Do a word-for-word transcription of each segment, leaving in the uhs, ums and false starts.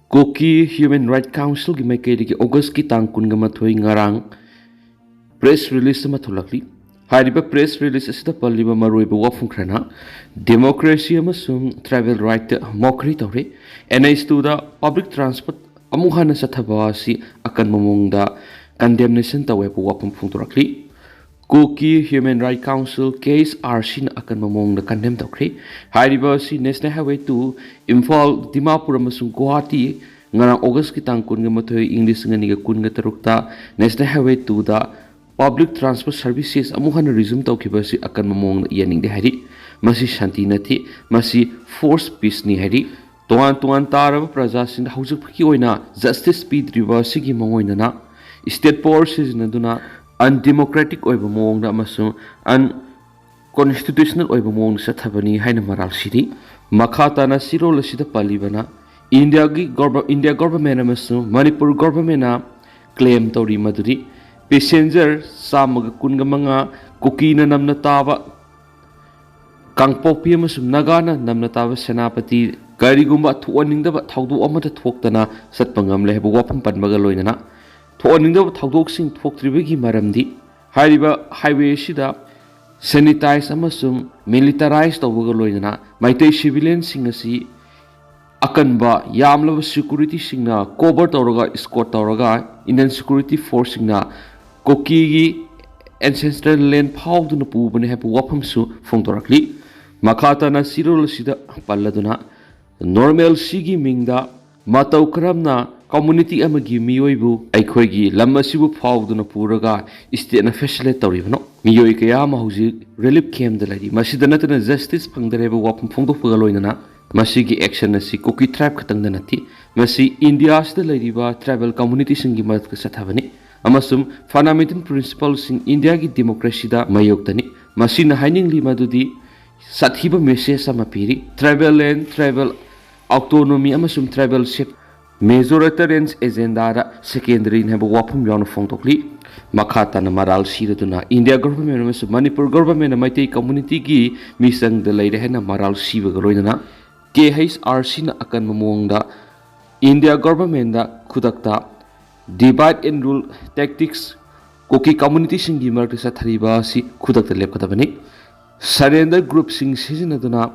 Kuki Human Rights Councilꯒꯤ ꯃꯥꯏꯀꯩꯗꯒꯤ Augustꯀꯤ ꯇꯥꯡ ꯀꯨꯟꯒ ꯃꯥꯊꯣꯏ ꯉꯔꯥꯡ press release ꯑꯃ ꯊꯣꯛꯂꯛꯂꯤ꯫ ꯍꯥꯏꯔꯤꯕ press release ꯑꯁꯤꯗ ꯄꯜꯂꯤꯕ ꯃꯔꯨꯑꯣꯏꯕ ꯋꯥꯐꯝ ꯈꯔꯅ democracy ꯑꯃꯁꯨꯡ tribal rightꯇ mockery ꯇꯧꯔꯦ꯫ NH twoꯗ public transport ꯑꯃꯨꯛ ꯍꯟꯅ ꯆꯠꯊꯕ ꯑꯁꯤ ꯑꯀꯟꯕ ꯃꯑꯣꯡꯗ condemnation ꯇꯧꯋꯦ ꯍꯥꯏꯕ ꯋꯥꯐꯝ ꯐꯣꯡꯗꯣꯔꯛꯂꯤ꯫ Kuki Human Rights Council, KHRCꯅ ꯑꯀꯟꯕ ꯃꯑꯣꯡꯗ condemn ꯇꯧꯈ꯭ꯔꯦ꯫ ꯍꯥꯏꯔꯤꯕ ꯑꯁꯤ National Highway two, Imphal, Dimapur ꯑꯃꯁꯨꯡ ꯒꯨꯋꯥꯍꯥꯇꯤ ꯉꯔꯥꯡ Augustꯀꯤ ꯇꯥꯡ ꯀꯨꯟꯒ ꯃꯥꯊꯣꯏ, ꯏꯪ ꯂꯤꯁꯤꯡ ꯑꯅꯤꯒ ꯀꯨꯟꯒ ꯇꯔꯨꯛꯇ National Highway twoꯗ public transport services ꯑꯃꯨꯛ ꯍꯟꯅ resume ꯇꯧꯈꯤꯕ ꯑꯁꯤ ꯑꯀꯟꯕ ꯃꯑꯣꯡꯗ ꯌꯥꯅꯤꯡꯗꯦ ꯍꯥꯏꯔꯤ꯫ ꯃꯁꯤ ꯁꯥꯟꯇꯤ ꯅꯠꯇꯦ, ꯃꯁꯤ forced peaceꯅꯤ ꯍꯥꯏꯔꯤ꯫ ꯇꯣꯉꯥꯟ ꯇꯣꯉꯥꯟ ꯇꯥꯔꯕ ꯄ꯭ꯔꯖꯥꯁꯤꯡꯗ ꯍꯧꯖꯤꯛ ꯐꯥꯎꯒꯤ ꯑꯣꯏꯅ justice ꯄꯤꯗ꯭ꯔꯤꯕ ꯑꯁꯤꯒꯤ ꯃꯑꯣꯡ ꯑꯣꯏꯅꯅ state power ꯁꯤꯖꯤꯟꯅꯗꯨꯅ undemocratic ꯑꯣꯏꯕ ꯃꯑꯣꯡꯗ ꯑꯃꯁꯨꯡ unconstitutional ꯑꯣꯏꯕ ꯃꯑꯣꯡꯗ ꯆꯠꯊꯕꯅꯤ ꯍꯥꯏꯅ ꯃꯔꯥꯜ ꯁꯤꯔꯤ꯫ ꯃꯈꯥ ꯇꯥꯅ ꯆꯦꯔꯣꯜ ꯑꯁꯤꯗ ꯄꯜꯂꯤꯕꯅ ꯏꯟꯗꯤꯌꯥꯒꯤ ꯒꯣꯔꯕ-, ꯏꯟꯗꯤꯌꯥ government ꯑꯃꯁꯨꯡ ꯃꯅꯤꯄꯨꯔ governmentꯅ claim ꯇꯧꯔꯤ ꯃꯗꯨꯗꯤ passenger ꯆꯥꯝꯃꯒ ꯀꯨꯟꯒ ꯃꯉꯥ ꯀꯨꯀꯤꯅ ꯅꯝꯅ ꯇꯥꯕ ꯀꯥꯡꯄꯣꯛꯄꯤ ꯑꯃꯁꯨꯡ ꯅꯥꯒꯥꯅ ꯅꯝꯅ ꯇꯥꯕ ꯁꯦꯅꯥꯄꯇꯤ ꯀꯔꯤꯒꯨꯝꯕ ꯊꯣꯛꯍꯟꯅꯤꯡꯗꯕ ꯊꯧꯗꯣꯛ ꯑꯃꯠꯇ ꯊꯣꯛꯇꯅ ꯆꯠꯄ ꯉꯝꯂꯦ ꯍꯥꯏꯕ ꯋꯥꯐꯝ ꯄꯟꯕꯒ ꯂꯣꯏꯅꯅ ꯊꯣꯛꯍꯟꯅꯤꯡꯗꯕ ꯊꯧꯗꯣꯛꯁꯤꯡ ꯊꯣꯛꯇ꯭ꯔꯤꯕꯒꯤ ꯃꯔꯝꯗꯤ ꯍꯥꯏꯔꯤꯕ highway ꯑꯁꯤꯗ sanitize ꯑꯃꯁꯨꯡ militarize ꯇꯧꯕꯒ ꯂꯣꯏꯅꯅ ꯃꯩꯇꯩ civilianꯁꯤꯡ ꯑꯁꯤ ꯑꯀꯟꯕ ꯌꯥꯝꯂꯕ securityꯁꯤꯡꯅ cover ꯇꯧꯔꯒ, escort ꯇꯧꯔꯒ Indian security forceꯁꯤꯡꯅ ꯀꯨꯀꯤꯒꯤ ancestral land ꯐꯥꯎꯗꯨꯅ ꯄꯨꯕꯅꯤ ꯍꯥꯏꯕ ꯋꯥꯐꯝꯁꯨ ꯐꯣꯡꯗꯣꯔꯛꯂꯤ꯫ ꯃꯈꯥ ꯇꯥꯅ ꯆꯦꯔꯣꯜ ꯑꯁꯤꯗ ꯄꯜꯂꯗꯨꯅ normalcyꯒꯤ ꯃꯤꯡꯗ ꯃꯇꯧ ꯀꯔꯝꯅ community ꯑꯃꯒꯤ ꯃꯤꯑꯣꯏꯕꯨ ꯑꯩꯈꯣꯏꯒꯤ ꯂꯝ ꯑꯁꯤꯕꯨ ꯐꯥꯎꯗꯨꯅ ꯄꯨꯔꯒ stateꯅ facilitate ꯇꯧꯔꯤꯕꯅꯣ? ꯃꯤꯑꯣꯏ ꯀꯌꯥ ꯑꯃ ꯍꯧꯖꯤꯛ relief campꯇ ꯂꯩꯔꯤ꯫ ꯃꯁꯤꯗ ꯅꯠꯇꯅ justice ꯐꯪꯗꯔꯦ ꯍꯥꯏꯕ ꯋꯥꯐꯝ ꯐꯣꯡꯗꯣꯛꯄꯒ ꯂꯣꯏꯅꯅ ꯃꯁꯤꯒꯤ action ꯑꯁꯤ ꯀꯨꯀꯤ tribe ꯈꯛꯇꯪꯗ ꯅꯠꯇꯦ, ꯃꯁꯤ ꯏꯟꯗꯤꯌꯥ ꯑꯁꯤꯗ ꯂꯩꯔꯤꯕ tribal communityꯁꯤꯡꯒꯤ ꯃꯔꯛꯇ ꯆꯠꯊꯕꯅꯤ ꯑꯃꯁꯨꯡ fundamental principleꯁꯤꯡ ꯏꯟꯗꯤꯌꯥꯒꯤ democracyꯗ ꯃꯥꯌꯣꯛꯇꯅꯤ꯫ ꯃꯁꯤꯅ ꯍꯥꯏꯅꯤꯡꯂꯤ ꯃꯗꯨꯗꯤ ꯁꯥꯊꯤꯕ message ꯑꯃ ꯄꯤꯔꯤ꯫ Tribal land, tribal autonomy ꯑꯃꯁꯨꯡ tribal self majoritarian agendaꯗ secondaryꯅꯤ ꯍꯥꯏꯕ ꯋꯥꯐꯝ ꯌꯥꯎꯅ ꯐꯣꯡꯗꯣꯛꯂꯤ꯫ ꯃꯈꯥ ꯇꯥꯅ ꯃꯔꯥꯜ ꯁꯤꯔꯗꯨꯅ ꯏꯟꯗꯤꯌꯥ government ꯑꯃꯁꯨꯡ ꯃꯅꯤꯄꯨꯔ governmentꯅ ꯃꯩꯇꯩ communityꯒꯤ ꯃꯤꯆꯪꯗ ꯂꯩꯔꯦ ꯍꯥꯏꯅ ꯃꯔꯥꯜ ꯁꯤꯕꯒ ꯂꯣꯏꯅꯅ KHRCꯅ ꯑꯀꯟꯕ ꯃꯑꯣꯡꯗ ꯏꯟꯗꯤꯌꯥ ꯒꯣꯚꯔꯟꯃꯦꯟꯗ ꯈꯨꯗꯛꯇ divide and rule tactics ꯀꯨꯀꯤ ꯀꯝꯃ꯭ꯌꯨꯅꯤꯇꯤꯁꯤꯡꯒꯤ ꯃꯔꯛꯇ ꯆꯠꯊꯔꯤꯕ ꯑꯁꯤ ꯈꯨꯗꯛꯇ ꯂꯦꯞꯀꯗꯕꯅꯤ꯫ ꯁꯔꯦꯟꯗꯔ ꯒ꯭ꯔꯨꯞꯁꯤꯡ ꯁꯤꯖꯤꯟꯅꯗꯨꯅ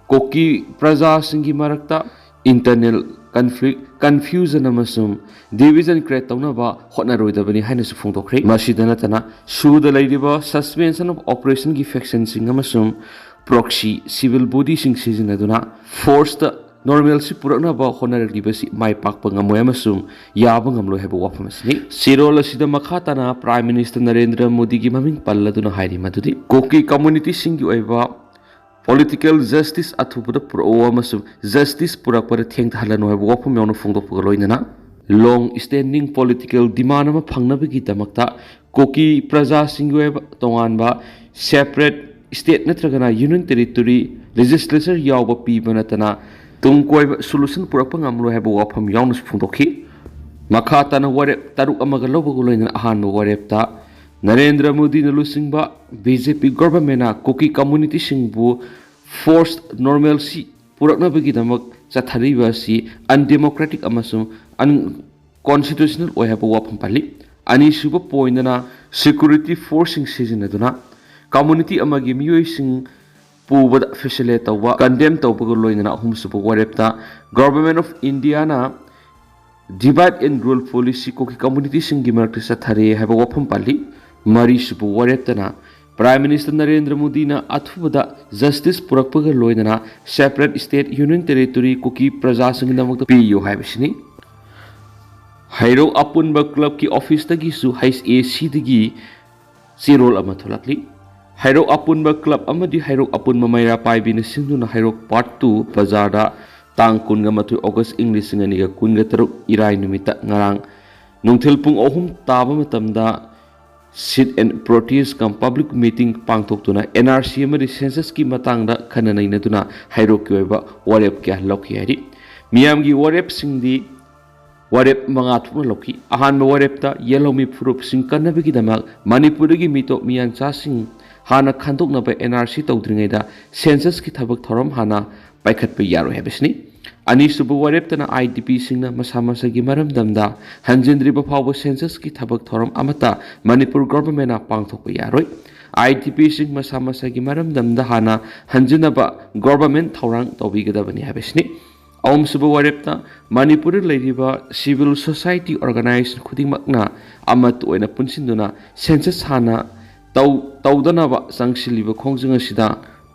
ꯀꯨꯀꯤ ꯄ꯭ꯔꯖꯥꯁꯤꯡꯒꯤ ꯃꯔꯛꯇ internal conflict, confusion ꯑꯃꯁꯨꯡ division create ꯇꯧꯅꯕ ꯍꯣꯠꯅꯔꯣꯏꯗꯕꯅꯤ ꯍꯥꯏꯅꯁꯨ ꯐꯣꯡꯗꯣꯛꯈ꯭ꯔꯦ꯫ ꯃꯁꯤꯗ ꯅꯠꯇꯅ ꯁꯨꯗ ꯂꯩꯔꯤꯕ suspension of operationꯒꯤ factionꯁꯤꯡ ꯑꯃꯁꯨꯡ proxy civil bodyꯁꯤꯡ ꯁꯤꯖꯤꯟꯅꯗꯨꯅ forced normalcy ꯄꯨꯔꯛꯅꯕ ꯍꯣꯠꯅꯔꯛꯂꯤꯕꯁꯤ ꯃꯥꯏ ꯄꯥꯛꯄ ꯉꯝꯃꯣꯏ ꯑꯃꯁꯨꯡ ꯌꯥꯕ ꯉꯝꯂꯣꯏ ꯍꯥꯏꯕ ꯋꯥꯐꯝ ꯑꯁꯤꯅꯤ꯫ ꯆꯦꯔꯣꯜ ꯑꯁꯤꯗ ꯃꯈꯥ ꯇꯥꯅ Prime Minister ꯅꯔꯦꯟꯗ꯭ꯔ ꯃꯣꯗꯤꯒꯤ ꯃꯃꯤꯡ ꯄꯜꯂꯗꯨꯅ ꯍꯥꯏꯔꯤ ꯃꯗꯨꯗꯤ ꯀꯨꯀꯤ ꯀꯝꯃ꯭ꯌꯨꯅꯤꯇꯤꯁꯤꯡꯒꯤ ꯑꯣꯏꯕ political justice ꯑꯊꯨꯕꯗ ꯄꯨꯔꯛꯎ ꯑꯃꯁꯨꯡ justice ꯄꯨꯔꯛꯄꯗ ꯊꯦꯡꯊꯍꯜꯂꯅꯨ ꯍꯥꯏꯕ ꯋꯥꯐꯝ ꯌꯥꯎꯅ ꯐꯣꯡꯗꯣꯛꯄꯒ ꯂꯣꯏꯅꯅ long standing political demand ꯑꯃ ꯐꯪꯅꯕꯒꯤꯗꯃꯛꯇ ꯀꯨꯀꯤ ꯄ꯭ꯔꯖꯥꯁꯤꯡꯒꯤ ꯑꯣꯏꯕ ꯇꯣꯉꯥꯟꯕ separate state ꯅꯠꯇ꯭ꯔꯒꯅ union territory legislature ꯌꯥꯎꯕ ꯄꯤꯕ ꯅꯠꯇꯅ ꯇꯨꯡ ꯀꯣꯏꯕ solution ꯄꯨꯔꯛꯄ ꯉꯝꯂꯣꯏ ꯍꯥꯏꯕ ꯋꯥꯐꯝ ꯌꯥꯎꯅꯁꯨ ꯐꯣꯡꯗꯣꯛꯈꯤ꯫ ꯃꯈꯥ ꯇꯥꯅ ꯋꯥꯔꯦꯞ ꯇꯔꯨꯛ ꯑꯃꯒ ꯂꯧꯕꯒ ꯂꯣꯏꯅꯅ ꯑꯍꯥꯟꯕ ꯋꯥꯔꯦꯞꯇ ꯅꯔꯦꯟꯗ꯭ꯔ ꯃꯣꯗꯤꯅ ꯂꯨꯆꯤꯡꯕ BJP ꯒꯣꯚꯔꯟꯃꯦꯟꯅ ꯀꯨꯀꯤ ꯀꯝꯃ꯭ꯌꯨꯅꯤꯇꯤꯁꯤꯡꯕꯨ forced normalcy ꯄꯨꯔꯛꯅꯕꯒꯤꯗꯃꯛ ꯆꯠꯊꯔꯤꯕ ꯑꯁꯤ undemocratic ꯑꯃꯁꯨꯡ unconstitutional ꯑꯣꯏ ꯍꯥꯏꯕ ꯋꯥꯐꯝ ꯄꯜꯂꯤ꯫ ꯑꯅꯤꯁꯨꯕ point ꯑꯅ security forceꯁꯤꯡ ꯁꯤꯖꯤꯟꯅꯗꯨꯅ community ꯑꯃꯒꯤ ꯃꯤꯑꯣꯏꯁꯤꯡ ꯄꯨꯕꯗ facilitate ꯇꯧꯕ condemn ꯇꯧꯕꯒ ꯂꯣꯏꯅꯅ ꯑꯍꯨꯝꯁꯨꯕ ꯋꯥꯔꯦꯞꯇ Government of Indiaꯅ divide and rule policy ꯀꯨꯀꯤ ꯀꯝꯃ꯭ꯌꯨꯅꯤꯇꯤꯁꯤꯡꯒꯤ ꯃꯔꯛꯇ ꯆꯠꯊꯔꯦ ꯍꯥꯏꯕ ꯋꯥꯐꯝ ꯄꯜꯂꯤ꯫ ꯃꯔꯤꯁꯨꯕ ꯋꯥꯔꯦꯞꯇꯅ Prime Minister ꯅꯔꯦꯟꯗ꯭ꯔ ꯃꯣꯗꯤꯅ ꯑꯊꯨꯕꯗ justice ꯄꯨꯔꯛꯄꯒ ꯂꯣꯏꯅꯅ separate state union territory ꯀꯨꯀꯤ ꯄ꯭ꯔꯖꯥꯁꯤꯡꯒꯤꯗꯃꯛꯇ ꯄꯤꯌꯨ ꯍꯥꯏꯕꯁꯤꯅꯤ꯫ ꯍꯩꯔꯣꯛ ꯑꯄꯨꯟꯕ clubꯀꯤ officeꯇꯒꯤꯁꯨ HACꯗꯒꯤ ꯆꯦꯔꯣꯜ ꯑꯃ ꯊꯣꯛꯂꯛꯂꯤ꯫ ꯍꯩꯔꯣꯛ ꯑꯄꯨꯟꯕ club ꯑꯃꯗꯤ ꯍꯩꯔꯣꯛ ꯑꯄꯨꯟꯕ ꯃꯩꯔꯥ ꯄꯥꯏꯕꯤꯅ ꯁꯤꯟꯗꯨꯅ ꯍꯩꯔꯣꯛ Part two ꯕꯖꯥꯔꯗ ꯇꯥꯡ ꯀꯨꯟꯒ ꯃꯥꯊꯣꯏ August ꯏꯪ ꯂꯤꯁꯤꯡ ꯑꯅꯤꯒ ꯀꯨꯟꯒ ꯇꯔꯨꯛ ꯏꯔꯥꯏ ꯅꯨꯃꯤꯠꯇ ꯉꯔꯥꯡ ꯅꯨꯡꯊꯤꯜ ꯄꯨꯡ ꯑꯍꯨꯝ ꯇꯥꯕ ꯃꯇꯝꯗ sit and protest cum public meeting ꯄꯥꯡꯊꯣꯛꯇꯨꯅ NRC ꯑꯃꯗꯤ censusꯀꯤ ꯃꯇꯥꯡꯗ ꯈꯟꯅ ꯅꯩꯅꯗꯨꯅ ꯍꯩꯔꯣꯛꯀꯤ ꯑꯣꯏꯕ ꯋꯥꯔꯦꯞ ꯀꯌꯥ ꯂꯧꯈꯤ ꯍꯥꯏꯔꯤ꯫ ꯃꯤꯌꯥꯝꯒꯤ ꯋꯥꯔꯦꯞꯁꯤꯡꯗꯤ ꯋꯥꯔꯦꯞ ꯃꯉꯥ ꯊꯣꯛꯅ ꯂꯧꯈꯤ꯫ ꯑꯍꯥꯟꯕ ꯋꯥꯔꯦꯞꯇ ꯌꯦꯜꯍꯧꯃꯤ ꯐꯨꯔꯨꯞꯁꯤꯡ ꯀꯟꯅꯕꯒꯤꯗꯃꯛ ꯃꯅꯤꯄꯨꯔꯗꯒꯤ ꯃꯤꯇꯣꯞ ꯃꯤꯌꯥꯟꯆꯥꯁꯤꯡ ꯍꯥꯟꯅ ꯈꯟꯗꯣꯛꯅꯕ NRC ꯇꯧꯗ꯭ꯔꯤꯉꯩꯗ censusꯀꯤ ꯊꯕꯛ ꯊꯧꯔꯝ ꯍꯥꯟꯅ ꯄꯥꯏꯈꯠꯄ ꯌꯥꯔꯣꯏ ꯍꯥꯏꯕꯁꯤꯅꯤ꯫ ꯑꯅꯤꯁꯨꯕ ꯋꯥꯔꯦꯞꯇꯅ IDPꯁꯤꯡꯅ ꯃꯁꯥ ꯃꯁꯥꯒꯤ ꯃꯔꯝꯗꯝꯗ ꯍꯟꯖꯤꯟꯗ꯭ꯔꯤꯕ ꯐꯥꯎꯕ censusꯀꯤ ꯊꯕꯛ ꯊꯧꯔꯝ ꯑꯃꯠꯇ ꯃꯅꯤꯄꯨꯔ governmentꯅ ꯄꯥꯡꯊꯣꯛꯄ ꯌꯥꯔꯣꯏ꯫ IDPꯁꯤꯡ ꯃꯁꯥ ꯃꯁꯥꯒꯤ ꯃꯔꯝꯗꯝꯗ ꯍꯥꯟꯅ ꯍꯟꯖꯤꯟꯅꯕ government ꯊꯧꯔꯥꯡ ꯇꯧꯕꯤꯒꯗꯕꯅꯤ ꯍꯥꯏꯕꯁꯤꯅꯤ꯫ ꯑꯍꯨꯝꯁꯨꯕ ꯋꯥꯔꯦꯞꯇ ꯃꯅꯤꯄꯨꯔꯗ ꯂꯩꯔꯤꯕ civil society organization ꯈꯨꯗꯤꯡꯃꯛꯅ ꯑꯃꯠꯇ ꯑꯣꯏꯅ ꯄꯨꯟꯁꯤꯟꯗꯨꯅ census ꯍꯥꯟꯅ ꯇꯧ-, ꯇꯧꯗꯅꯕ ꯆꯪꯁꯤꯜꯂꯤꯕ ꯈꯣꯡꯖꯪ ꯑꯁꯤꯗ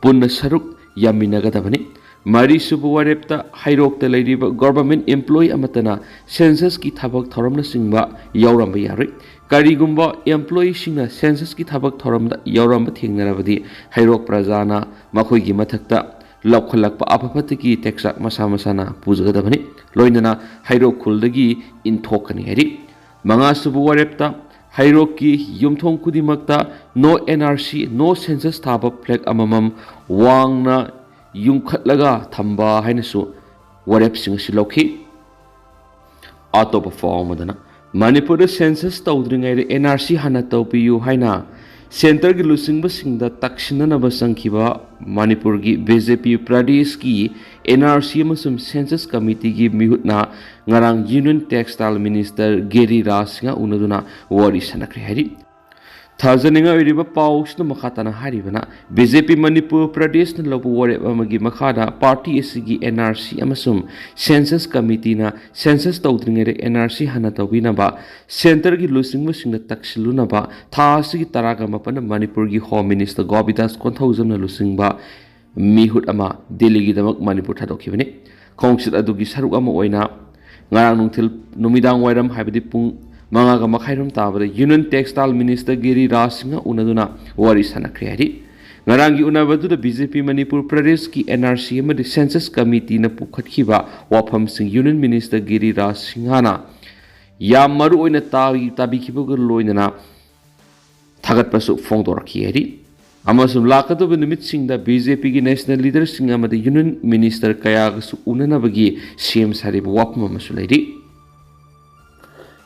ꯄꯨꯟꯅ ꯁꯔꯨꯛ ꯌꯥꯃꯤꯟꯅꯒꯗꯕꯅꯤ꯫ ꯃꯔꯤꯁꯨꯕ ꯋꯥꯔꯦꯞꯇ ꯍꯩꯔꯣꯛꯇ ꯂꯩꯔꯤꯕ government employee ꯑꯃꯠꯇꯅ censusꯀꯤ ꯊꯕꯛ ꯊꯧꯔꯝꯅꯆꯤꯡꯕ ꯌꯥꯎꯔꯝꯕ ꯌꯥꯔꯣꯏ꯫ ꯀꯔꯤꯒꯨꯝꯕ employeeꯁꯤꯡꯅ censusꯀꯤ ꯊꯕꯛ ꯊꯧꯔꯝꯗ ꯌꯥꯎꯔꯝꯕ ꯊꯦꯡꯅꯔꯕꯗꯤ ꯍꯩꯔꯣꯛ ꯄ꯭ꯔꯖꯥꯅ ꯃꯈꯣꯏꯒꯤ ꯃꯊꯛꯇ ꯂꯧꯈꯠꯂꯛꯄ ꯑꯐ ꯐꯠꯇꯒꯤ ꯇꯦꯛꯆꯥꯛ ꯃꯁꯥ ꯃꯁꯥꯅ ꯄꯨꯖꯒꯗꯕꯅꯤ꯫ ꯂꯣꯏꯅꯅ ꯍꯩꯔꯣꯛ ꯈꯨꯜꯗꯒꯤ ꯏꯟꯊꯣꯛꯀꯅꯤ ꯍꯥꯏꯔꯤ꯫ ꯃꯉꯥꯁꯨꯕ ꯋꯥꯔꯦꯞꯇ ꯍꯩꯔꯣꯛꯀꯤ ꯌꯨꯝꯊꯣꯡ ꯈꯨꯗꯤꯡꯃꯛꯇ "No NRC, No Census" ꯊꯥꯕ flag ꯑꯃꯃꯝ ꯋꯥꯡꯅ ꯌꯨꯡꯈꯠꯂꯒ ꯊꯝꯕ ꯍꯥꯏꯅꯁꯨ ꯋꯥꯔꯦꯞꯁꯤꯡ ꯑꯁꯤ ꯂꯧꯈꯤ꯫ ꯑꯇꯣꯞꯄ ꯄꯥꯎ ꯑꯃꯗꯅ, ꯃꯅꯤꯄꯨꯔꯗ census ꯇꯧꯗ꯭ꯔꯤꯉꯩꯗ NRC ꯍꯥꯟꯅ ꯇꯧꯕꯤꯌꯨ ꯍꯥꯏꯅ centreꯒꯤ ꯂꯨꯆꯤꯡꯕꯁꯤꯡꯗ ꯇꯛꯁꯤꯟꯅꯅꯕ ꯆꯪꯈꯤꯕ ꯃꯅꯤꯄꯨꯔꯒꯤ BJP ꯄ꯭ꯔꯗꯦꯁꯀꯤ NRC ꯑꯃꯁꯨꯡ census committeeꯒꯤ ꯃꯤꯍꯨꯠꯅ ꯉꯔꯥꯡ Union Textile Minister ꯒꯤꯔꯤꯔꯥꯖ ꯁꯤꯡꯍ ꯎꯅꯗꯨꯅ ꯋꯥꯔꯤ ꯁꯥꯟꯅꯈ꯭ꯔꯦ ꯍꯥꯏꯔꯤ꯫ ꯊꯥꯖꯅꯤꯡꯉꯥꯏ ꯑꯣꯏꯔꯤꯕ ꯄꯥꯎꯁꯤꯅ ꯃꯈꯥ ꯇꯥꯅ ꯍꯥꯏꯔꯤꯕꯅ, BJP ꯃꯅꯤꯄꯨꯔ ꯄ꯭ꯔꯗꯦꯁꯅ ꯂꯧꯕ ꯋꯥꯔꯦꯞ ꯑꯃꯒꯤ ꯃꯈꯥꯗ party ꯑꯁꯤꯒꯤ NRC ꯑꯃꯁꯨꯡ census committeeꯅ census ꯇꯧꯗ꯭ꯔꯤꯉꯩꯗ NRC ꯍꯥꯟꯅ ꯇꯧꯕꯤꯅꯕ centreꯒꯤ ꯂꯨꯆꯤꯡꯕꯁꯤꯡꯗ ꯇꯛꯁꯤꯜꯂꯨꯅꯕ ꯊꯥ ꯑꯁꯤꯒꯤ ꯇꯔꯥꯒ ꯃꯥꯄꯟꯗ ꯃꯅꯤꯄꯨꯔꯒꯤ Home Minister ꯒꯣꯕꯤꯟꯗꯥꯁ ꯀꯣꯟꯊꯧꯖꯝꯅ ꯂꯨꯆꯤꯡꯕ ꯃꯤꯍꯨꯠ ꯑꯃ ꯗꯦꯜꯂꯤꯒꯤꯗꯃꯛ ꯃꯅꯤꯄꯨꯔ ꯊꯥꯗꯣꯛꯈꯤꯕꯅꯤ꯫ ꯈꯣꯡꯆꯠ ꯑꯗꯨꯒꯤ ꯁꯔꯨꯛ ꯑꯃ ꯑꯣꯏꯅ ꯉꯔꯥꯡ ꯅꯨꯡꯊꯤꯜ, ꯅꯨꯃꯤꯗꯥꯡ ꯋꯥꯏꯔꯝ, ꯍꯥꯏꯕꯗꯤ ꯄꯨꯡ ꯃꯉꯥꯒ ꯃꯈꯥꯏꯔꯣꯝ ꯇꯥꯕꯗ Union Textile Minister ꯒꯤꯔꯤꯔꯥꯖ ꯁꯤꯡꯍ ꯎꯅꯗꯨꯅ ꯋꯥꯔꯤ ꯁꯥꯟꯅꯈ꯭ꯔꯦ ꯍꯥꯏꯔꯤ꯫ ꯉꯔꯥꯡꯒꯤ ꯎꯅꯕꯗꯨꯗ BJP ꯃꯅꯤꯄꯨꯔ ꯄ꯭ꯔꯗꯦꯁꯀꯤ NRC ꯑꯃꯗꯤ census committeeꯅ ꯄꯨꯈꯠꯈꯤꯕ ꯋꯥꯐꯝꯁꯤꯡ Union Minister ꯒꯤꯔꯤꯔꯥꯖ ꯁꯤꯡꯍꯅ ꯌꯥꯝ ꯃꯔꯨ ꯑꯣꯏꯅ ꯇꯥꯕꯤ-, ꯇꯥꯕꯤꯈꯤꯕꯒ ꯂꯣꯏꯅꯅ ꯊꯥꯒꯠꯄꯁꯨ ꯐꯣꯡꯗꯣꯔꯛꯈꯤ ꯍꯥꯏꯔꯤ꯫ ꯑꯃꯁꯨꯡ ꯂꯥꯛꯀꯗꯧꯕ ꯅꯨꯃꯤꯠꯁꯤꯡꯗ BJPꯒꯤ national leaderꯁꯤꯡ ꯑꯃꯗꯤ Union Minister ꯀꯌꯥꯒꯁꯨ ꯎꯅꯅꯕꯒꯤ ꯁꯦꯝ ꯁꯥꯔꯤꯕ ꯋꯥꯐꯝ ꯑꯃꯁꯨ ꯂꯩꯔꯤ꯫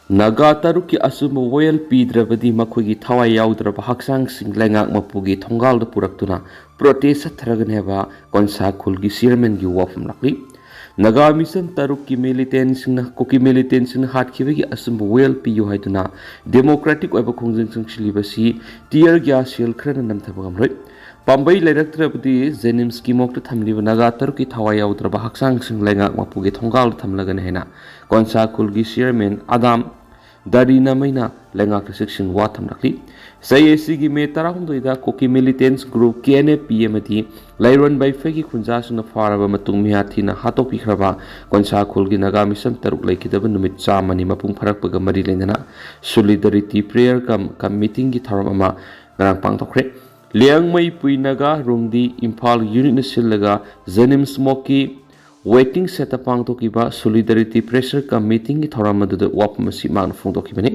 ꯅꯥꯒꯥ ꯇꯔꯨꯛꯀꯤ ꯑꯆꯨꯝꯕ ꯋꯥꯌꯦꯜ ꯄꯤꯗ꯭ꯔꯕꯗꯤ ꯃꯈꯣꯏꯒꯤ ꯊꯋꯥꯏ ꯌꯥꯎꯗ꯭ꯔꯕ ꯍꯛꯆꯥꯡꯁꯤꯡ ꯂꯩꯉꯥꯛ ꯃꯄꯨꯒꯤ ꯊꯣꯡꯒꯥꯜꯗ ꯄꯨꯔꯛꯇꯨꯅ protest ꯆꯠꯊꯔꯒꯅꯤ ꯍꯥꯏꯕ ꯀꯣꯟꯁꯥ ꯈꯨꯜꯒꯤ chairmanꯒꯤ ꯋꯥꯐꯝ ꯂꯥꯛꯂꯤ꯫ ꯅꯥꯒꯥ ꯃꯤꯁꯟ ꯇꯔꯨꯛꯀꯤ ꯃꯤꯂꯤꯇꯦꯟꯁꯤꯡꯅ, ꯀꯨꯀꯤ ꯃꯤꯂꯤꯇꯦꯟꯁꯤꯡꯅ ꯍꯥꯠꯈꯤꯕꯒꯤ ꯑꯆꯨꯝꯕ ꯋꯦꯜ ꯄꯤꯌꯨ ꯍꯥꯏꯗꯨꯅ ꯗꯦꯃꯣꯀ꯭ꯔꯦꯇꯤꯛ ꯑꯣꯏꯕ ꯈꯣꯡꯖꯪ ꯆꯪꯁꯤꯜꯂꯤꯕꯁꯤ ꯇꯤꯌꯔ ꯒ꯭ꯌꯥꯁ ꯁꯦꯜ ꯈꯔꯅ ꯅꯝꯊꯕ ꯉꯝꯂꯣꯏ꯫ ꯄꯥꯝꯕꯩ ꯂꯩꯔꯛꯇ꯭ꯔꯕꯗꯤ ꯖꯦꯅꯤꯝꯁꯀꯤ ꯃꯣꯛꯇ ꯊꯝꯂꯤꯕ ꯅꯥꯒꯥ ꯇꯔꯨꯛꯀꯤ ꯊꯋꯥꯏ ꯌꯥꯎꯗ꯭ꯔꯕ ꯍꯛꯆꯥꯡꯁꯤꯡ ꯂꯩꯉꯥꯛ ꯃꯄꯨꯒꯤ ꯊꯣꯡꯒꯥꯜꯗ ꯊꯝꯂꯒꯅꯤ ꯍꯥꯏꯅ ꯀꯣꯟꯁꯥ ꯈꯨꯜꯒꯤ ꯆꯤꯌꯔꯃꯦꯟ ꯑꯗꯥꯝ ꯗꯥꯔꯤꯅꯃꯩꯅ ꯂꯩꯉꯥꯛꯇ ꯆꯦꯛꯁꯤꯟ ꯋꯥ ꯊꯝꯂꯛꯂꯤ꯫ ꯆꯍꯤ ꯑꯁꯤꯒꯤ ꯃꯦ ꯇꯔꯥꯍꯨꯝꯗꯣꯏꯗ Kuki militants group K N F P ꯑꯃꯗꯤ ꯂꯩꯔꯣꯟ ꯕꯩꯐꯩꯒꯤ ꯈꯨꯟꯖꯥꯁꯤꯡꯅ ꯐꯥꯔꯕ ꯃꯇꯨꯡ ꯃꯤꯍꯥꯠ ꯊꯤꯅ ꯍꯥꯠꯇꯣꯛꯄꯤꯈ꯭ꯔꯕ ꯀꯣꯟꯁꯥ ꯈꯨꯜꯒꯤ ꯅꯥꯒꯥ ꯃꯤꯁꯟ ꯇꯔꯨꯛ ꯂꯩꯈꯤꯗꯕ ꯅꯨꯃꯤꯠ ꯆꯥꯝꯃꯅꯤ ꯃꯄꯨꯡ ꯐꯥꯔꯛꯄꯒ ꯃꯔꯤ ꯂꯩꯅꯅ ꯁꯣꯂꯤꯗꯥꯔꯤꯇꯤ ꯄ꯭ꯔꯦꯌꯔ ꯀꯝ ꯀꯝ ꯃꯤꯇꯤꯡꯒꯤ ꯊꯧꯔꯝ ꯑꯃ ꯉꯔꯥꯡ ꯄꯥꯡꯊꯣꯛꯈ꯭ꯔꯦ꯫ ꯂꯤꯌꯥꯡꯃꯩ ꯄꯨꯏ ꯅꯥꯒꯥ ꯔꯨꯡꯗꯤ ꯏꯝꯐꯥꯜ ꯌꯨꯅꯤꯠꯅ ꯁꯤꯜꯂꯒ ꯖꯦꯅꯤꯝꯁ ꯃꯣꯛꯀꯤ ꯋꯦꯇꯤꯡ ꯁꯦꯠꯇ ꯄꯥꯡꯊꯣꯛꯈꯤꯕ ꯁꯣꯂꯤꯗꯥꯔꯤꯇꯤ ꯄ꯭ꯔꯦꯁꯔ ꯀꯝ ꯃꯤꯇꯤꯡꯒꯤ ꯊꯧꯔꯝ ꯑꯗꯨꯗ ꯋꯥꯐꯝ ꯑꯁꯤ ꯃꯍꯥꯛꯅ ꯐꯣꯡꯗꯣꯛꯈꯤꯕꯅꯤ꯫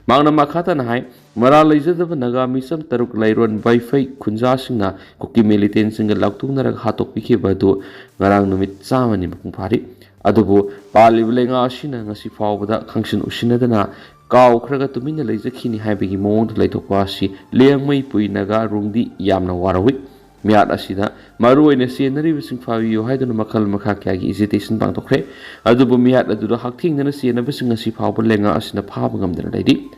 ꯃꯍꯥꯛꯅ ꯃꯈꯥ ꯇꯥꯅ ꯍꯥꯏ, ꯃꯔꯥꯜ ꯂꯩꯖꯗꯕ ꯅꯥꯒꯥ ꯃꯤꯁꯝ ꯇꯔꯨꯛ ꯂꯩꯔꯣꯟ ꯕꯩꯐꯩ ꯈꯨꯟꯖꯥꯁꯤꯡꯅ ꯀꯨꯀꯤ ꯃꯤꯂꯤꯇꯦꯟꯁꯤꯡꯒ ꯂꯥꯎꯊꯣꯛꯅꯔꯒ ꯍꯥꯠꯇꯣꯛꯄꯤꯈꯤꯕ ꯑꯗꯨ ꯉꯔꯥꯡ ꯅꯨꯃꯤꯠ ꯆꯥꯝꯃꯅꯤ ꯃꯄꯨꯡ ꯐꯥꯔꯤ꯫ ꯑꯗꯨꯕꯨ ꯄꯥꯜꯂꯤꯕ ꯂꯩꯉꯥꯛ ꯑꯁꯤꯅ ꯉꯁꯤ ꯐꯥꯎꯕꯗ ꯈꯪꯁꯤꯟ ꯎꯁꯤꯟꯅꯗꯅ ꯀꯥꯎꯈ꯭ꯔꯒ ꯇꯨꯃꯤꯟꯅ ꯂꯩꯖꯈꯤꯅꯤ ꯍꯥꯏꯕꯒꯤ ꯃꯑꯣꯡꯗ ꯂꯩꯊꯣꯛꯄ ꯑꯁꯤ ꯂꯤꯌꯥꯡꯃꯩ ꯄꯨꯏ ꯅꯥꯒꯥ ꯔꯨꯡꯗꯤ ꯌꯥꯝꯅ ꯋꯥꯔꯧꯏ꯫ ꯃꯤꯍꯥꯠ ꯑꯁꯤꯗ ꯃꯔꯨꯑꯣꯏꯅ ꯆꯦꯟꯅꯔꯤꯕꯁꯤꯡ ꯐꯥꯕꯤꯌꯨ ꯍꯥꯏꯗꯨꯅ ꯃꯈꯜ ꯃꯈꯥ ꯀꯌꯥꯒꯤ ꯑꯦꯖꯤꯇꯦꯁꯟ ꯄꯥꯡꯊꯣꯛꯈ꯭ꯔꯦ꯫ ꯑꯗꯨꯕꯨ ꯃꯤꯍꯥꯠ ꯑꯗꯨꯗ ꯍꯛꯊꯦꯡꯅꯅ ꯆꯦꯟꯅꯕꯁꯤꯡ ꯉꯁꯤ ꯐꯥꯎꯕ ꯂꯩꯉꯥꯛ ꯑꯁꯤꯅ ꯐꯥꯕ ꯉꯝꯗꯅ ꯂꯩꯔꯤ꯫